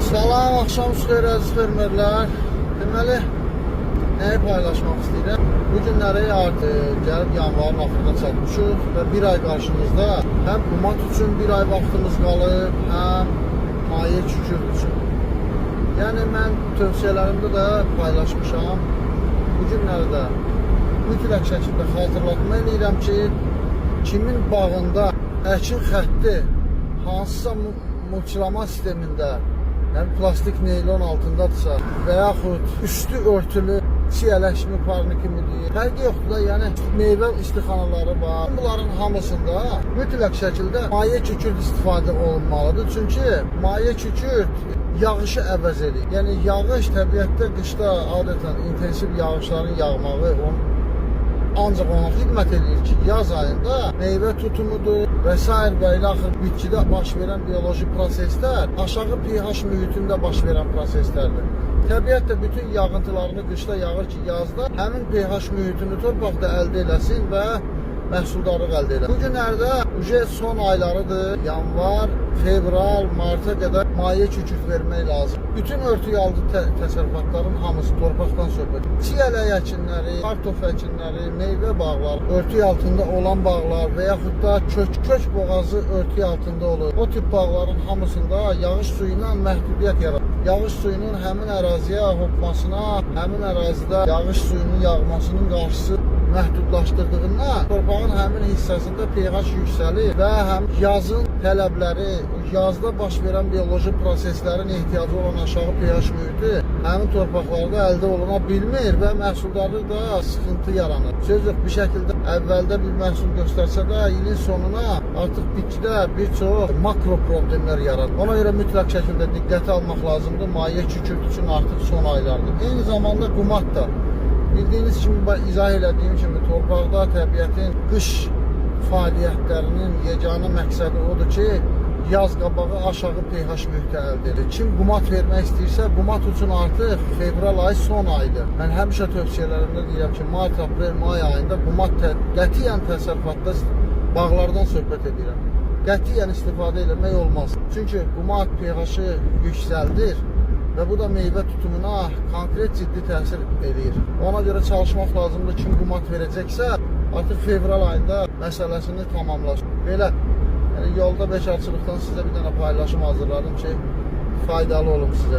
Salam, axşam xeyir əziz fermerlər. Deməli, nəyi paylaşmaq istəyirəm? Bu günləri artıq gəlib yanvarın axırına çatmışıq və bir ay qarşımızda həm qumat üçün bir ay vaxtımız qalıb, həm maye kükürt üçün. Yəni mən tövsiyələrimdə də paylaşmışam. Bu günlərdə mütləq şəkildə xatırlatma eləyirəm ki, kimin bağında əkin xətti hansısa mulçilama sistemində, yəni plastik neylon altındadırsa və yaxud üstü örtülü çiyələkmi, parni kimi deyir. Fərqi yoxdur da, yəni meyvə istixanaları var. Bunların hamısında mütləq şəkildə maye kükürt istifadə olunmalıdır. Çünki maye kükürt yağışı əvəz edir. Yəni yağış təbiətdə qışda adətən intensiv yağışların yağmağı onun ancaq ona xidmət eləyir ki, yaz ayında meyvə tutumudur və sair və ilaxır bitkidə baş verən bioloji proseslər aşağı pH mühitində baş verən proseslərdir. Təbiət də bütün yağıntılarını qışda yağır ki, yazda həmin pH mühitini torpaqda əldə eləsin və məhsuldarlıq əldə eləsin. Bu günlərdə uje son aylarıdır. Yanvar, fevral, marta qədər maye kükürt vermək lazım. Bütün örtük altı təsərrüfatların hamısı torpaqdan söhbət. Çiyələk əkinləri, kartof əkinləri, meyvə bağları, örtük altında olan bağlar və yaxud da kök boğazı örtük altında olur. O tip bağların hamısında yağış suyu ilə məhdudiyyət yaradır. Yağış suyunun həmin əraziyə hopmasına, həmin ərazidə yağış suyunun yağmasının qarşısı məhdudlaşdırdığından torpağın həmin hissəsində pH yüksəlir və həm yazın tələbləri, yazda baş verən bioloji proseslərin ehtiyacı olan aşağı pH mühiti həmin torpaqlarda əldə oluna bilmir və məhsuldarlıq da sıxıntı yaranır. Söz yox, bir şəkildə əvvəldə bir məhsul göstərsə də ilin sonuna artıq bitkidə bir çox makro problemlər yaranır. Ona görə mütləq şəkildə diqqətə almaq lazımdır. Maye kükürt üçün artıq son aylardır. Eyni zamanda qumat da. Bildiyiniz kimi, izah elədiyim kimi torpaqda təbiətin qış fəaliyyətlərinin yeganə məqsədi odur ki, yaz qabağı aşağı pH mühiti əldə edir. Kim qumat vermək istəyirsə, qumat üçün artıq fevral ayı son aydır. Mən həmişə tövsiyələrimdə deyirəm ki, mart, aprel, may ayında qumat qətiyyən təsərrüfatda bağlardan söhbət edirəm. Qətiyyən istifadə eləmək olmaz. Çünki qumat pH-ı yüksəldir və bu da meyvə tutumuna konkret ciddi təsir eləyir. Ona görə çalışmaq lazımdır. Kim qumat verəcəksə, artıq fevral ayında məsələsini tamamlasın. Belə, yəni yolda beşarçılıqdan sizə bir dənə paylaşım hazırladım ki, faydalı olum sizə.